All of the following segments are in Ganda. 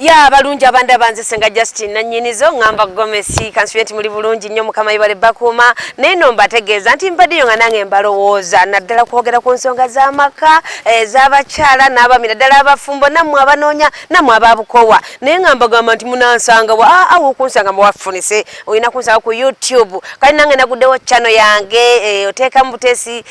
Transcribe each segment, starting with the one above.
Ya abalungi abandaba, nze Senga Justin nannyinizo, ŋŋamba gomesi kansubye nti muli bulungi nnyo. Mukama yibale bakuuma. Naye no mbategeeza nti mbaddeyo nga nange mbalowooza, naddala kwogera ku nsonga z'amaka, ez'abakyala n'abaami, naddala abafumbo, nammwe abanoonya, nammwe ababukowa. Naye nga mbagamba nti munansanga wa? Awo okunsanga muwafunise, olina kunsanga ku YouTube. Kale nange naguddewo channel yange, oteekamu buteesi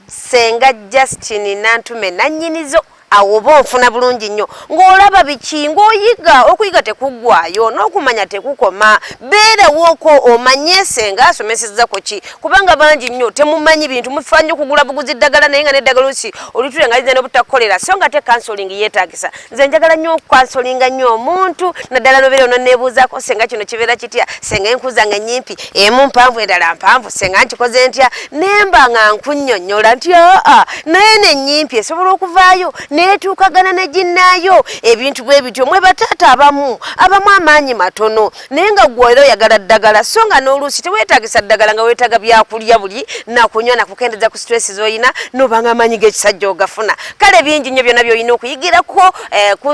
Senga Justin Nantume nannyinizo, awo oba onfuna bulungi nnyo ng'olaba biki, ng'oyiga. Okuyiga tekuggwayo n'okumanya tekukoma. Beerawooko omanye senga asomesezza ku ki, kubanga bangi nnyo temumanyi bintu, mufa nnyo kugula buguzi ddagala, naye nga n'eddagala olusi olitule nga liza n'obutakukolera. So nga te counseling yeetagisa. Nze njagala nnyo okucounselinga nnyo omuntu, naddala nobeera ono neebuuzaako, "Senga, kino kibeera kitya? Senga, enku zange nyimpi, emu mpanvu, endala mpanvu, senga nkikoze ntya?" Nemba nga nkunnyonnyola nti aa, naye nenyimpi esobola okuvaayo neetuukagana ne ginnaayo. Ebintu bwe bityo. Mwe bataata abamu amaanyi matono, naye nga gwe era oyagala ddagala, so nga n'oluusi teweetagisa ddagala, nga weetaaga byakulya buli nakunywa nakukendeza ku stress z'olina, nobanga amaanyi g'ekisajja ogafuna. Kale bingi nnyo byonna by'olina okuyigirako ku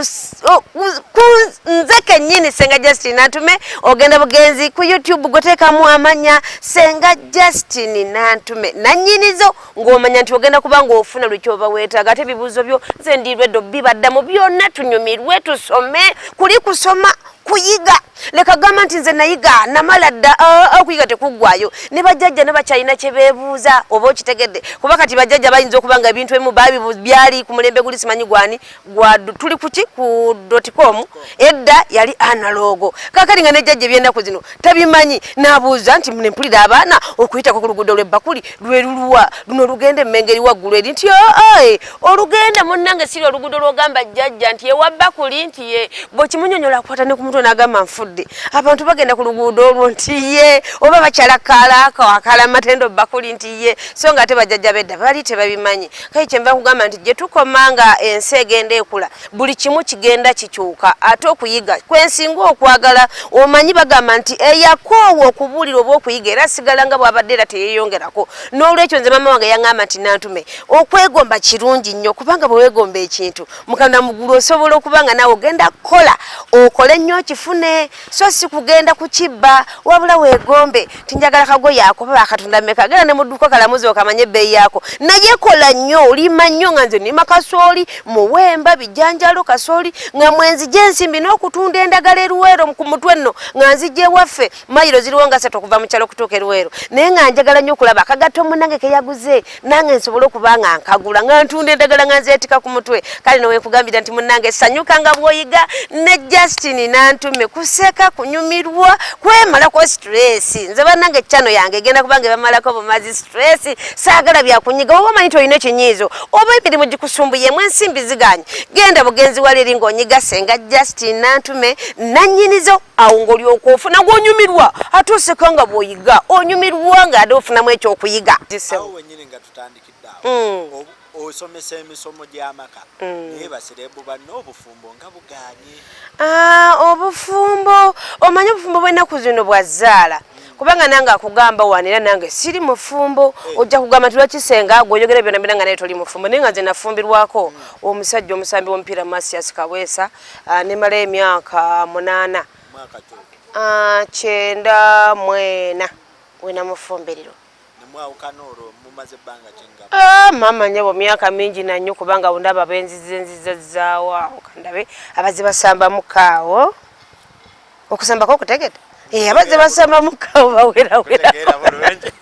nze kennyini Senga Justin Nantume. Ogenda bugenzi ku YouTube, goteekamu amanya Senga Justin Nantume nannyinizo, ng'omanya nti ogenda kuba ng'ofuna lwekyoba weetaaga. Ate ebibuuzo byo nze ndirwedde bibaddamu byonna, tunyumirwe, tusome. Kuli kusoma kuyiga. Leka gamba nti nze nayiga, namala dda. Okuyiga tekuggwayo. Ne bajjajja ne bakyalina kye beebuuza, oba okitegedde? Kuba kati bajjajja bayinza okuba nga ebintu ebimu byali ku mulembe guli simanyi gwani gwa tuli kuki ku dotcom, edda yali analog. Kakati nga nejjajja ebyennaku zino tabimanyi, n'abuuza nti, "Nempulira abaana okuyitako ku luguudo lw'ebbakuli lwe luluwa luno olugenda emmenge eri waggulu eri?" Nti ae olugenda munnange siri oluguudo lwogamba jjajja nti ewa bbakuli, nti ye bw'okimunyonyola akwata ne ku mutwe n'agamba, "Nfudde, abantu bagenda ku luguudo olwo?" Nti ye oba bakyala kalaako akala matendo bbakuli, nti ye. So nga ate bajjajja bedda bali tebabimanyi. Kale kyenva kugamba nti gye tukoma nga ensi egenda ekula, buli kimu kigenda kikyuka, ate okuyiga kwensinga okwagala. Omanyi bagamba nti eyakoowa okubuulira oba okuyiga era asigala nga bw'abadde, era teyeyongerako. N'olwekyo nze maama wange yaŋŋamba nti, "Nantume, okwegomba kirungi nnyo, kubanga bwe weegomba ekintu mukanda mugulu osobola okuba nga naawe ogenda kukola, okole nnyo okifune, so si kugenda kukibba, wabula weegombe nti njagala kagoye ako, baba akatunda meka? Genda ne mu dduuka kalamuzi okamanye ebbeeyi yaako, naye kola nnyo, olima nnyo." Nga nze nima kasooli, muwemba, bijanjalo, kasooli, nga mwenzija ensimbi n'okutunda endagala eruweero ku mutwe nno, nga nzija ewaffe mayiro ziriwo nga 3 okuva mu kyalo okutuuka eruweero, naye nga njagala nnyo okulaba akagatto munnange keyaguze, nange nsobole okuba nga nkagula, nga ntunda endagala nga nzeetika ku mutwe. Kale nowenkugambira nti munnange, sanyuka nga bw'oyiga ne Justin Nantume, kuseka, kunyumirwa, kwemalako stress. Nze bannange channel yange egenda kubanga ebamalako bumazi stress. Saagala byakunyiga. Oba omanyi nti olina ekinyiizo oba emirimu gikusumbuyemu, ensimbi ziganye, genda bugenzi wali eri ng'onyiga Senga Justin Nantume nannyinizo, awo ng'olyoka ofuna ng'onyumirwa, ate oseka nga bw'oyiga, onyumirwa ng'ate ofunamu ekyokuyiga. Awo wenyini nga tutandikidde awo, osomesa emisomo gy'amaka, naye baserebu banne obufumbo nga buganye. Obufumbo, omanyi obufumbo bw'ennaku zino bwazaala, kubanga nange akugamba wano era nange siri mufumbo. Ojja kugamba nti lwaki senga gweoyogera byonna byonna nga naye toli mufumbo? Naye nga nze nafumbirwako omusajja omusambi w'omupiira Masias Kaweesa, nemala emyaka 8. Mwaka ki? 94 wenamufumbirirwa. Nemwawukana olwo mumaze ebbanga kinga? Maama nyabo, myaka mingi nannyo, kubanga ndaba benziza enziza zaawo awo kandabe abazze basambamu kaawo okusambako okutegedde. Abazze basambamu kaawo bawerawera. Kutegeera bulungi.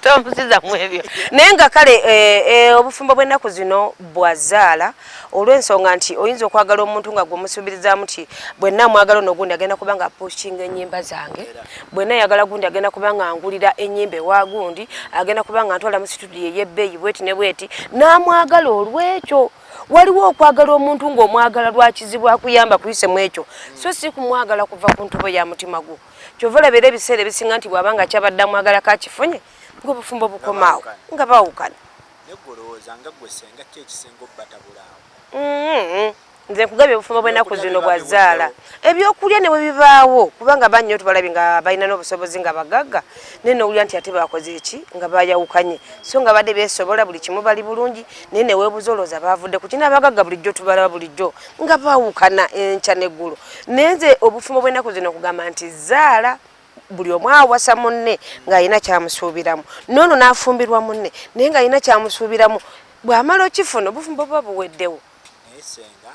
Tomusiza mu ebyo. Naye nga kale obufumbo bw'ennaku zino bwazaala, olw'ensonga nti oyinza okwagala omuntu nga gwe musuubirizaamu nti bwe namwagala ono gundi agenda kuba nga apushinga ennyimba zange, bwe nayagala gundi agenda kuba nga ngulira ennyimba ewa gundi, agenda kuba nga ntwala mu situdiyo ey'ebbeeyi bweti ne bweti, n'amwagala olw'ekyo. Waliwo okwagala omuntu ng'omwagala lwakizibu akuyamba kuyise mu ekyo, so si kumwagala kuva ku ntobo ya mutima gwo. Kyova olaba era ebiseera ebisinga nti bw'aba nga kyabadde amwagala kakifunye, ng'obufumbo bukomaawo nga baawukana. Naye gwe olowooza nga gwe senga ki ekisinga obbatabula awo? Nze nkugambye obufumbo bw'ennaku zino bwa zzaala, ebyokulya ne bwe bibaawo, kubanga bangi nnyo tubalabye nga balina n'obusobozi nga bagagga, naye n'owulira nti ate baakoze ki nga baayawukanye, so nga badde beesobola buli kimu bali bulungi, naye ne weebuuza olowooza baavudde ku ki? N'abagagga bulijjo tubalaba bulijjo nga baawukana enkya n'eggulo. Naye nze obufumbo bw'ennaku zino nkugamba nti zzaala, buli omu awasa munne ng'alina ky'amusuubiramu, n'ono n'afumbirwa munne naye ng'alina ky'amusuubiramu, bw'amala okifuna obufumbo buba buweddewo. Naye senga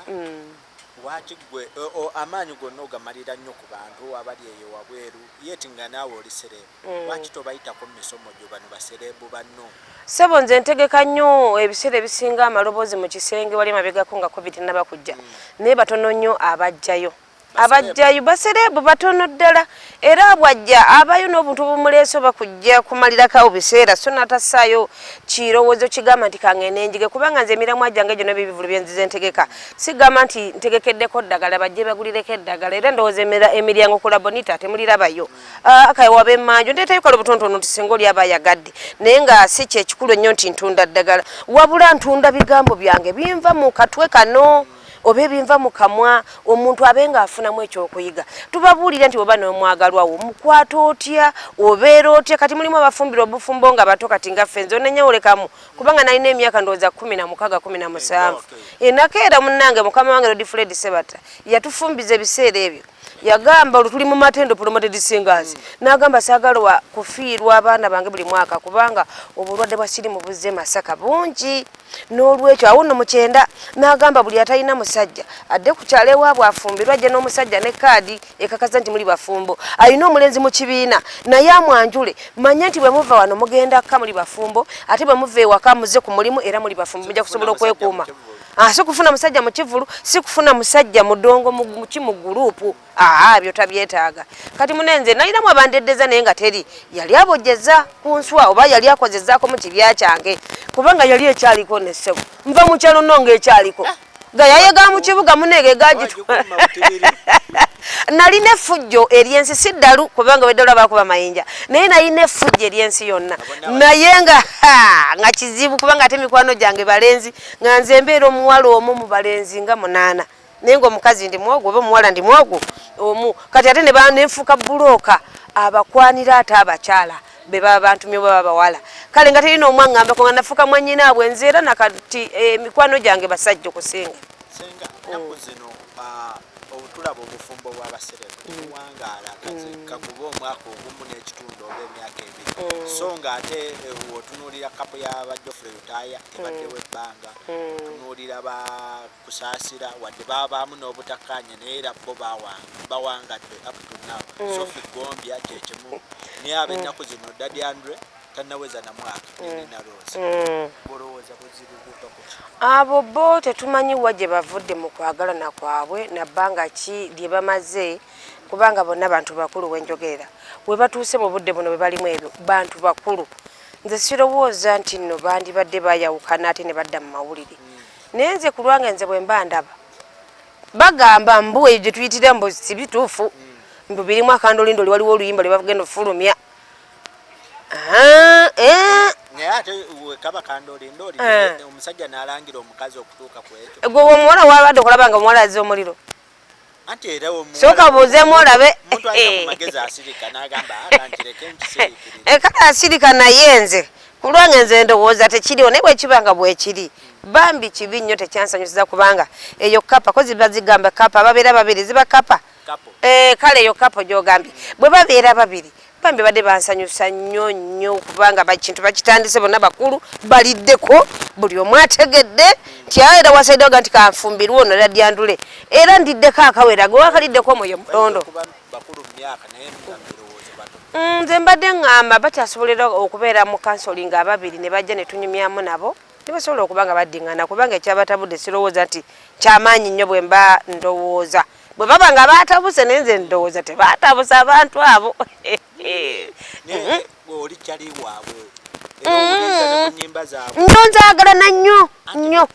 lwaki gwe amaanyi gonna ogamalira nnyo ku bantu abali eyo wabweru yet nga naawe oli serebu mm. lwaki tobayitako mu misomo gyo bano baserebu banno? Sebo nze ntegeka nnyo ebiseera ebisinga amaloboozi mu kisenge wali emabegako nga covid naba kujja mm. naye batono nnyo abajjayo abajjayo basereebu batono ddala era bwajja abayo n'obuntu obumuleese oba kujja kumalirako awo biseera so n'atassaayo kirowoozo kigamba nti kangende njige kubanga nze emiramwa gyange gyonna bibivulu bye nzize ntegeka sigamba nti ntegekeddeko ddagala bajje bagulireko eddagala era ndowooza emiryango ku Labonita temulirabayo ah, kaye waba emmanju ndeetayo kale obutonotono nti singa oli aba ayagadde naye nga si kyekikulu ennyo nti ntunda ddagala wabula ntunda bigambo byange binva mu katwe kano oba ebinva mu kamwa omuntu abe nga afunamu ekyokuyiga. Tubabuulira nti oba n'omwagalwa wo mukwata otya, obeera otya. Kati mulimu abafumbira obufumbo nga bato kati nga ffe nze onennyawulekamu kubanga nalina emyaka ndowooza 16 17 enakeera munnange mukama wange Lord Fred Sebatta yatufumbiza ebiseera ebyo yagamba olwo tuli mu Matendo Promoted Singers n'agamba saagala kufiirwa abaana bange buli mwaka kubanga obulwadde bwa sirimu buzze Masaka bungi. N'olwekyo awo nno mu kyenda n'agamba buli atalina musajja adde ku kyalo ewaabwe afumbirwe ajje n'omusajja ne kaadi ekakasa nti muli bafumbo. Alina omulenzi mu kibiina naye amwanjule manye nti bwe muva wano mugenda kka muli bafumbo ate bwe muva ewaka muze ku mulimu era muli bafumbo mujja kusobola okwekuuma. Ah, si kufuna musajja mu kivvulu, si kufuna musajja mudongo mu ki mu guluupu. Aa ebyo tabyetaaga. Kati mune nze nalinamu abandeddeza naye nga teri yali abojjeza ku nswa oba yali akozezaako mu kibya kyange kubanga yali ekyaliko ne ssebo nva mu kyalo no nga ekyaliko gayaye ga mu kibuga munege gagitwa nalina effujjo ery'ensi si ddalu kubanga weddalu abakuba mayinja naye nalina effujjo ery'ensi yonna naye nga nga kizibu kubanga ate mikwano gyange balenzi nga nze mbeera omuwala omu mu balenzi nga munaana naye nga omukazi ndi mwogo oba omuwala ndi mwogo omu kati ate nenfuuka bulooka abakwanira ate abakyala be baba bantumye oba babawala kale nga terina omu aŋŋambako nga nafuuka mwannyinaabwe nze era nakati eh, emikwano gyange basajja okusinga. Senga ennaku zino ah, obutulaba obufumbo bw'abaserebu tebuwangaala mm. kaguba omwaka ogumu n'ekitundu oba emyaka ebiri mm. so nga ate eh, wotunuulira kapo y'aba Geoffrey Lutaaya ebaddewo ebbanga tunuulira ba Kusaasira wadde baabaamu n'obutakkaanya naye era bo bawangadde up to now. Mm. Sophie Gombya kye kimu naye ab'ennaku zino Daddy Andre tannaweza na mwaka mm. ne Nina Rose. Mm. Olowooza buzibu buva ku ki? Abo bo tetumanyi wa gye bavudde mu kwagalana kwabwe na bbanga ki lye bamaze kubanga bonna bantu bakulu wenjogerera we batuuse mu budde buno bwe balimu ebyo bantu bakulu nze sirowooza nti nno bandibadde bayawukana ate ne badda mu mawulire. Naye nze ku lwange nze bwe mba ndaba bagamba mbu eyo gye tuyitira mbu si bituufu mbu birimu akandolindoli waliwo oluyimba lwe bagenda ofulumya eh. Naye ate kaba kandolindoli eh. omusajja n'alangira omukazi okutuuka ku ekyo gwe omuwala wabadde okulaba nga omuwala azza omuliro sooka obuuzeemu olabe eh, kale asirika naye nze kulwange nze ndowooza tekiriwo naye bwekiba nga bwekiri bambi kibi nnyo tekyansanyusiza kubanga eyo kapa ko ziba zigamba kapa babeera babiri ziba kapa eh, kale eyo kapo gyogambye bwe babeera babiri Bambi badde bansanyusa nnyo nnyo kubanga kintu bakitandise bonna bakulu baliddeko buli omu ategedde nti era wasaidaga nti kanfumbirwe ono era dyandule era ndiddeko akawera gwe wakaliddeko omwoyo mutondo mm, nze mbadde ŋŋamba bakyasobolera okubeera mu kansoli nga ababiri ne bajja ne tunyumyamu nabo ne basobola okuba nga baddingana kubanga ekyabatabudde sirowooza nti kyamaanyi nnyo bwe mba ndowooza bwe baba nga baatabuse naye nze ndowooza tebatabuse abantu abo. Oli kyali waabwe nnyo nzagalana nnyo nnyo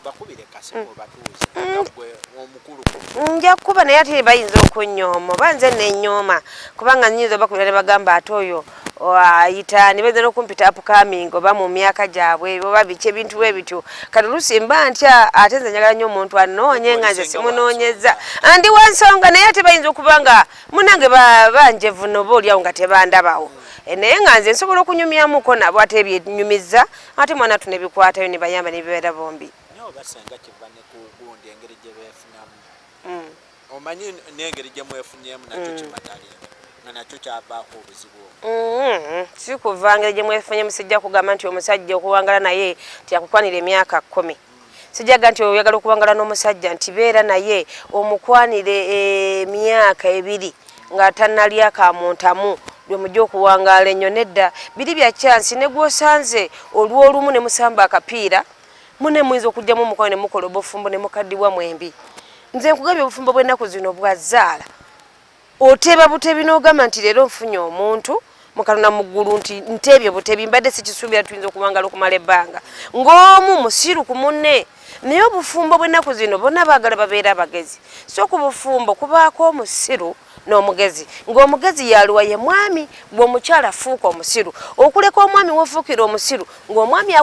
nja kukuba naye ate bayinza okunnyooma oba nze nenyooma kubanga nyinza obakubira ne bagamba ate oyo Ayita ne bayinza n'okumpita upcoming oba mu myaka gyabwe oba biki, ebintu bwe bityo. Kati oluusi mba ntya, ate nze njagala nnyo omuntu anoonye nga nze simunoonyeza, andi wa nsonga, naye ate bayinza okuba nga munange banjevuno oba oliawo nga tebandabawo. Naye nga nze nsobola okunyumyamuko nabo, ate ebyenyumiza ate mwana tu nebikwatayo ne bayamba nebibeera bombi. Naye oba senga kiva ne ku gundi, engeri gye beefunamu. Omanyi n'engeri gye mwefunyemu nakyo kimatalinga nga nakyo kyavaako obuzibu obwo. Si kuva ngeri gye mwefunyemu. Sijja kugamba nti omusajja okuwangala naye nti akukwanira emyaka 10. Sijjaga nti oyagala okuwangala n'omusajja nti beera naye omukwanire emyaka 2 nga tannalya kamuntamu lwe mujja okuwangaala ennyo. Nedda, biri bya chance. Ne gwosanze olw'olumu ne musamba akapiira, mune muyinza okugyamu omukwano ne mukola obufumbo ne mukaddibwa mwembi. Nze nkugambye, obufumbo bw'ennaku zino bwazaala oteeba butebi n'ogamba nti leero nfunye omuntu mukalona mu ggulu, nti nteebye butebi, mbadde sikisuubira tuyinza okuwangala okumala ebbanga, ng'omu musiru ku munne. Naye obufumbo bw'ennaku zino bonna baagala babeere abagezi, so ku bufumbo kubaako omusiru n'omugezi, ng'omugezi yaluwa ye mwami, gwe omukyala fuuka omusiru. Okuleka omwami wofuukira omusiru ng'omwami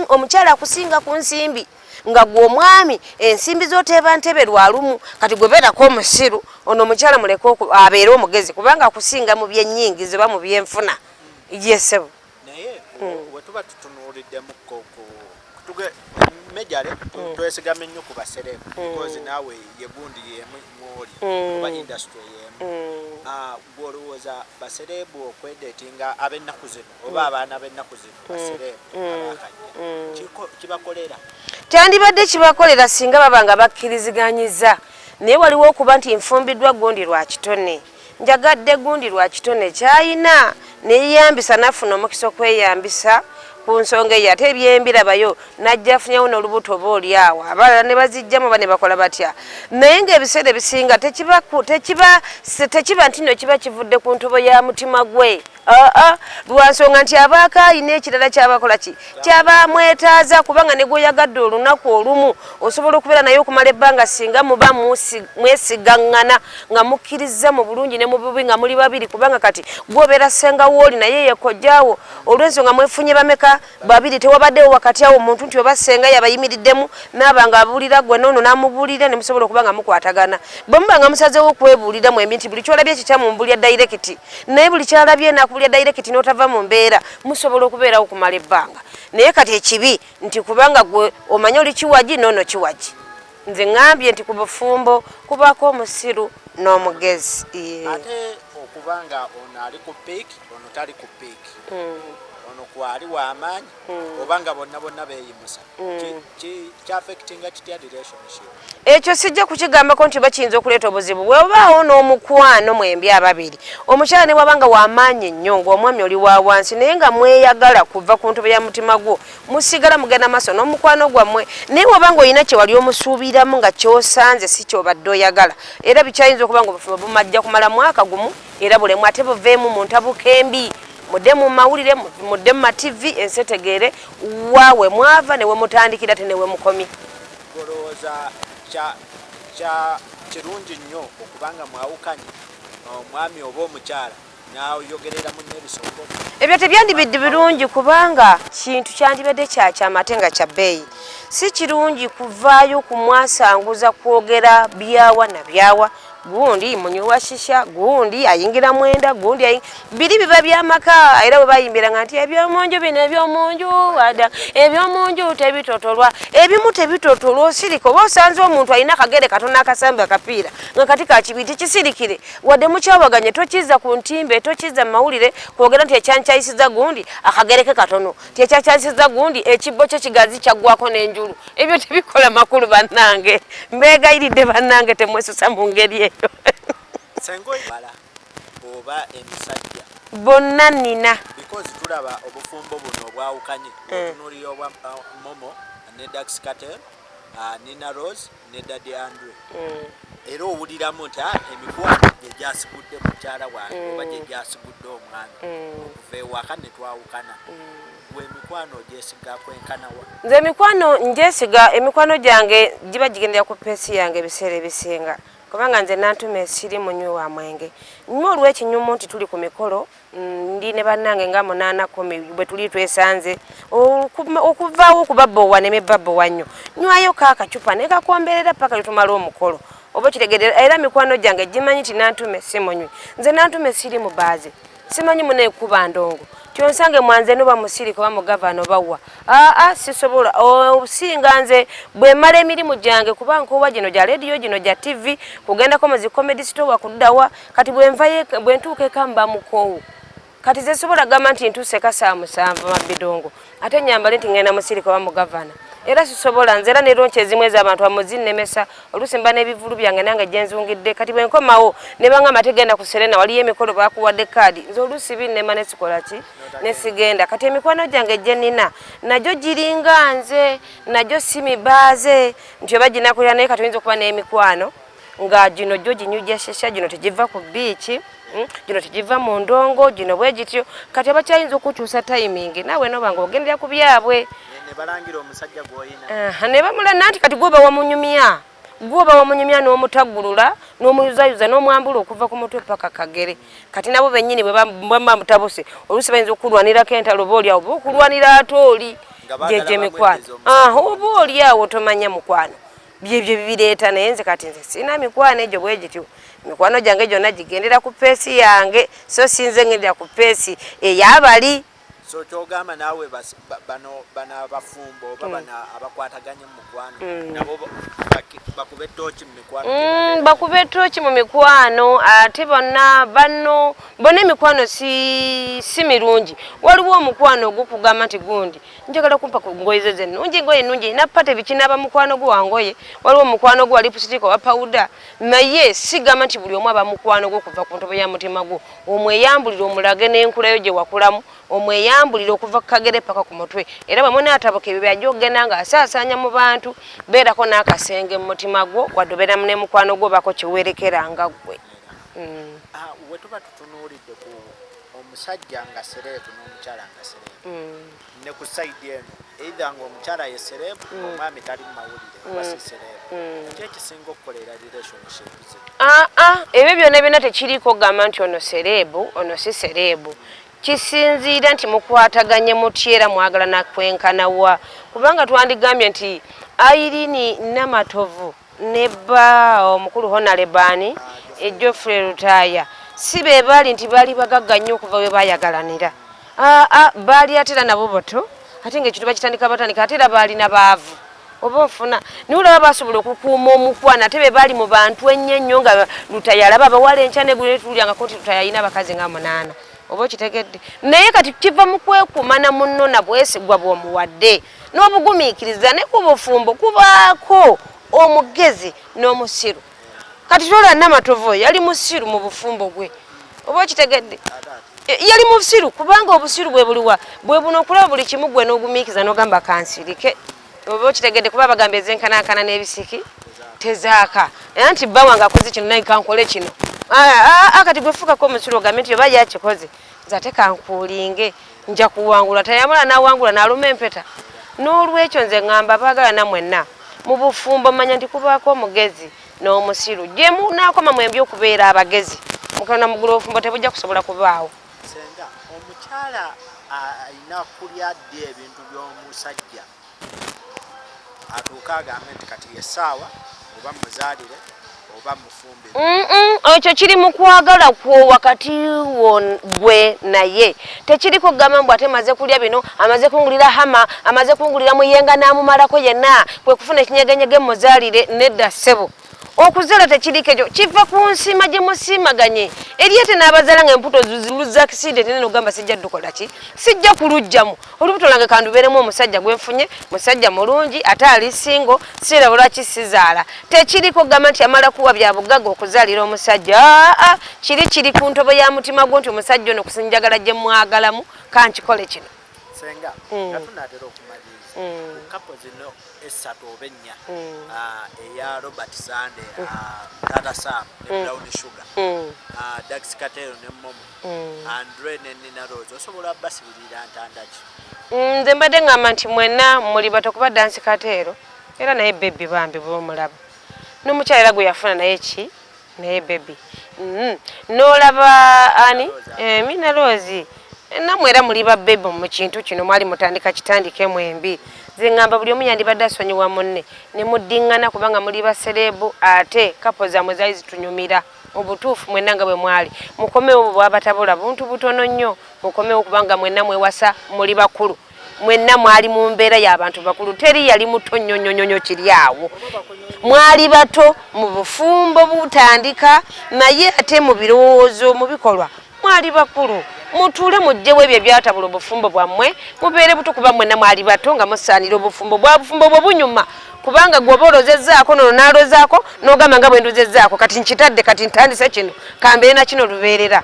omukyala akusinga ku nsimbi, nga gwe omwami ensimbi z'oteeba ntebe lwalumu. Kati gwe beerako omusiru, ono omukyala muleke abeere omugezi, kubanga akusinga mu byennyingiza oba mu byenfuna yesebo. Naye we tuba tutunuuliddemukko ku mejale, twesigame nnyo ku ba celeb, because naawe ye gundi yemu mwoli oba industry yemu. Gwe olowooza ba celeb okwedatinga ab'ennaku zino oba abaana b'ennaku zino, ba celeb abakajja, kibakolera? Kyandibadde kibakolera singa baba nga bakkiriziganyiza. Naye waliwo okuba nti nfumbiddwa gundi lwa kitone, njagadde gundi lwa kitone kyayina, neyeyambisa nafuna omukisa okweyambisa ku nsonga eyo, ate ebyembirabayo najja afunyawo n'olubuto oba oli awo abalala ne bazijjamu oba ne bakola batya. Naye ng'ebiseera ebisinga tekiba nti nno kiba kivudde ku ntobo ya mutima gwe. Aa, lwansonga nti abaako alina ekirala kyabakola ki kyabamwetaaza, kubanga ne gweoyagadde olunaku olumu osobola okubeera naye okumala ebbanga singa muba mwesigaŋŋana, nga mukkiriza mu bulungi ne mu bubi, nga muli babiri. Kubanga kati gwobeera ssenga wooli naye yekojjaawo, olw'ensonga mwefunye bameka? Babiri. Tewabaddewo wakati awo omuntu nti oba ssenga yabayimiriddemu naaba nga abuulira gwe noono n'amubuulira, ne musobola okuba nga mukwatagana. Bwe muba nga musazeewo okwebuulira mwembi nti buli kyolabye kikyamu mubulya direct, naye buli kyalabye nakubulya direct, n'otava mu mbeera, musobola okubeerawo okumala ebbanga. Naye kati ekibi nti kubanga gwe omanye oli kiwagi noono kiwagi. Nze ŋŋambye nti ku bufumbo kubaako omusiru n'omugezi. Ate okuba nga ono ali ku peak, ono tali ku peak, ono kwali w'amaanyi, oba nga bonna bonna beeyimusa, kyaffectinga kitya relationship? Ekyo sijja kukigambako nti oba kiyinza okuleeta obuzibu. Bwebaawo n'omukwano mwembi ababiri, omukyala ne bwaba nga w'amaanyi nnyo ng'omwami oli wa wansi, naye nga mweyagala kuva ku ntobo ya mutima gwo, musigala mugenda maaso n'omukwano gwammwe. Naye bw'oba nga olina kye wali omusuubiramu nga kyosanze si kyobadde oyagala, era bikyayinza okuba nga obufumbo bumajja kumala mwaka gumu era bulemu, ate buveemu mu ntabuka embi, mudde mu mawulire, mudde mu ma TV, ensi etegeere waawe mwava ne we mutandikira ate ne we mukomye. Olowooza kya kirungi nnyo okubanga mwawukanye, omwami oba omukyala n'ayogerera munne ebisongovu? Ebyo tebyandibidde birungi, kubanga kintu kyandibadde kyakyama ate nga kya bbeeyi. Si kirungi kuvaayo kumwasanguza kwogera byawa na byawa, gundi munywi wa shisha, gundi ayingira mwenda, gundi biri biba byamaka. Era bwe bayimbiranga nti ebyomunju bino, ebyomunju ada, ebyomunju tebitotolwa, ebimu tebitotolwa. Osirika oba osanze omuntu alina akagere katono akasambe akapiira nga kati kakibi, tikisirikire. Wadde mukyawaganye, tokiza ku ntimbe, tokiza mu mawulire kwogera nti ekyankyayisiza gundi akagereke katono, ti ekyakyayisiza gundi ekibbo kye kigazi kyaggwako n'enjulu. Ebyo tebikola makulu. Bannange, mbeegayiridde, bannange, temwesusa mu ngeri eyo. Senga oba emisajja? Bonna nina. Because tulaba obufumbo buno obwawukanye, otunuulira obwa Momo ne Dax Kartel, Nina Rose ne Daddy Andre, era owuliramu nti emikwano gye gyasigudde mukyala wange oba gye gyasigudde omwami okuva ewaka ne twawukana. Gwe emikwano ogyesiga kwenkanawa? Nze emikwano njesiga, emikwano gyange giba gigendera ku pace yange ebiseera ebisinga. Kubanga nze Nantume siri munywi wa mwenge. Nywa olw'ekinyumu nti tuli ku mikolo, ndi ne bannange nga munaana kkumi bwe tuli twesanze, okuvaawo okubabowa ne mebabowa nnyo. Nywayo ko akacupa ne kakomberera paka lwe tumala omukolo. Oba okitegeera era mikwano gyange gimanyi nti Nantume si munywi. Nze Nantume siri mubaazi. Simanyi muneekuba ndongo. Tyonsange mwanze noba musirika oba mugavana oba wa. Aa sisobola osinga nze bwe mmala emirimu gyange kuba nkoowa gino gya leediyo gino gya TV kugendako mu zi comedy store kuddawa kati bwe nvayo bwe ntuuka eka mba mukoowu. Kati ze sobola gamba nti ntuuse eka saa 7 mabidongo ate nyambale nti ngenda musirika oba mugavana. Era sisobola nze era ne lonki ezimu ez'abantu amuzinnemesa oluusi mba n'ebivvulu byange nange gye nzungidde kati bwe nkomawo ne bangamba tegenda ku Serena waliyo emikolo bakuwadde kaadi nze oluusi binnema ne sikola ki ne sigenda kati emikwano gyange gye nnina nagyo giringa nze nagyo si mibaaze nti oba ginakulira naye kati oyinza okuba n'emikwano nga gino gyo ginyujja shesha gino tegiva ku biiki gino tegiva mu ndongo gino bwe gityo kati abakyayinza okukyusa timing naawe noba nga ogendera ku byabwe ne bamula nanti kati gwoba wamunyumya gwoba wamunyumya n'omutaggulula n'omuyuzayuza n'omwambula okuva ku mutwe paka kagere kati nabo bennyini bwe bamba mutabuse oluusi bayinza okulwanirako entalo oba oli awo oba okulwanira ate oli gyegyo emikwano oba oli awo tomanya mukwano byebyo bibireeta naye nze kati nze sirina mikwano egyo bwe gityo mikwano gyange gyonna gigendera ku pace yange so sinze ngendera ku pace ey'abali. So kyogamba naawe bano bano abafumbo oba bano abakwataganye mu mukwano nabo bakube ttooki mu mikwano? Bakube ttooki mu mikwano ate bonna banno bonna emikwano si mirungi. Waliwo omukwano ogukugamba nti gundi njagala kumpa ku ngoye ze zennungi, engoye ennungi erina pate bikinaaba mukwano gwo wa ngoye, waliwo omukwano gwo wa lipstick owa powder, naye sigamba nti buli omu aba mukwano gwo okuva ku ntobo ya mutima gwo. Omweyambulire omulage n'enkula yo gye wakulamu, omweyambulire okuva ku kagere paka ku mutwe, era bwe munaatabuka ebyo by'ajja okugenda ng'asaasaanya mu bantu. Beerako n'akasenge mu mutima gwo wadde obeera ne mukwano gwo obaako kye weerekera nga ggwe. We tuba tutunuulidde ku omusajja nga celeb n'omukyala nga celeb, ne ku side eno either ng'omukyala ye celeb, omwami tali mu mawulire oba si celeb, ki ekisinga okukolera relationship zino? Aa, ebyo byonna byonna tekiriiko kugamba nti ono celeb ono si celeb. Kisinziira nti mukwataganye mutya era mwagalana kwenkana wa, kubanga twandigambye nti Irene Namatovu ne bba omukulu Honorable Geoffrey Lutaaya si be baali nti baali bagagga nnyo okuva we baayagalanira. Aa, baali ate era nabo bato ate ng'ekintu bakitandika batandika ate era baalina baavu oba onfuna naye olaba basobola okukuuma omukwano ate be baali mu bantu ennyo ennyo nga Lutaaya alaba abawala enkya neggulo tuwulyangako nti Lutaaya alina abakazi nga 8 oba okitegedde. Naye kati kiva mu kwekuuma na munno na bwesigwa bw'omuwadde n'obugumiikiriza ne ku bufumbo kubaako omugezi n'omusiru. Kati tola Namatovu oyo yali musiru mu bufumbo bwe oba okitegedde, yali musiru kubanga obusiru bwe buliwa bwe buno okulaba buli kimu gwe n'ogumiikiriza n'ogamba kansirike oba okitegedde, kuba bagamba ezenkanankana n'ebisiki tezaaka era nti bba wange akoze kino naye kankole kino. Kati gwe fuukako omusiru ogambe nti oba yakikoze nze ate kankuulinge nja kuwangula, tayamala n'awangula n'aluma empeta. N'olwekyo nze ŋŋamba abaagalana mwenna mu bufumbo manya nti kubaako omugezi n'omusiru, gye munaakoma mwembi okubeera abagezi mukana mugula obufumbo tebujja kusobola kubaawo. Senga omukyala alina kulya ddi ebintu by'omusajja atuuke agambe nti kati yessaawa oba muzaalire oba mufumbire? Ekyo kiri mu kwagala kwo wakati gwe naye, tekiriko kugamba mbu ate maze kulya bino, amaze kungulira hama, amaze kungulira muyenga n'amumalako yenna kwe kufuna ekinyegenyege muzaalire. Nedda ssebo, okuzaala tekiriko ekyo, kiva ku nsiima gye musiimaganye. Eri ate n'abazaala nga emputo luza accident nene ogamba sijja dukola ki, sijja kuluggyamu olubuto lwange kandubeeremu omusajja gwe nfunye, musajja mulungi ate ali single, siraba lwaki sizaala. Tekiriko kugamba nti amala kuwa bya bugagga okuzaalira omusajja. Aa, kiri kiri ku ntobo ya mutima gwo nti omusajja ono kusinjagala gye mwagalamu kankikole kino. Senga, nga tunaatera okumaliriza, ku couple zino esatu oba ennya, eya Robert Sande, Tata Sam ne Brown Sugar, Dax Katero ne Momo, Andre ne Nina Rose, osobola basibirira ntanda ki? Nze mbadde ŋŋamba nti mwenna muli bato kuba Dansi Kateero era naye baby bambi bw'omulaba n'omukyala era gwe yafuna naye ki Naye baby N'olaba ani? Eh, Mina Rose. Namwe era muli ba baby mu kintu kino mwali mutandika kitandike mwembi. Nze ngamba buli omu yandibadde asonyiwa munne ne muddiŋŋana kubanga muli ba serebu ate kapo zammwe zaali zitunyumira. Mu butuufu mwenna nga bwe mwali. Mukomewo bwabatabula buntu butono nnyo. Mukomewo kubanga mwenna mwewasa muli bakulu. Mwenna mwali mu mbeera y'abantu bakulu, teri yali muto nnyo nnyo nnyo kiri awo. Mwali bato mu bufumbo butandika, naye ate mu birowoozo, mu bikolwa mwali bakulu. Mutuule muggyewo ebyo ebyatabula obufumbo bwammwe, mubeere buto kuba mwenna mwali bato nga musaanira obufumbo. Bwa bufumbo bwe bunyuma kubanga gwoba olozezzaako nono n'alozaako n'ogamba nga bwe ndozezzaako kati nkitadde kati ntandise kino kambeere na kino lubeerera.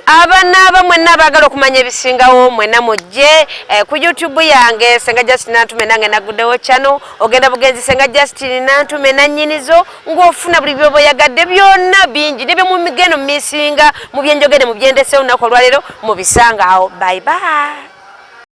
Abanaaba mwenna abaagala okumanya ebisingawo mwenna mujje eh, ku YouTube yange Senga Justin Nantume nange naguddewo channel ogenda bugenzi Senga Justin Nantume nannyinizo ng'ofuna buli byoba oyagadde byonna bingi ne bye mugenda omumisinga mu byenjogere mu byendesewo olunaku olwaleero mubisanga awo. Bye bye.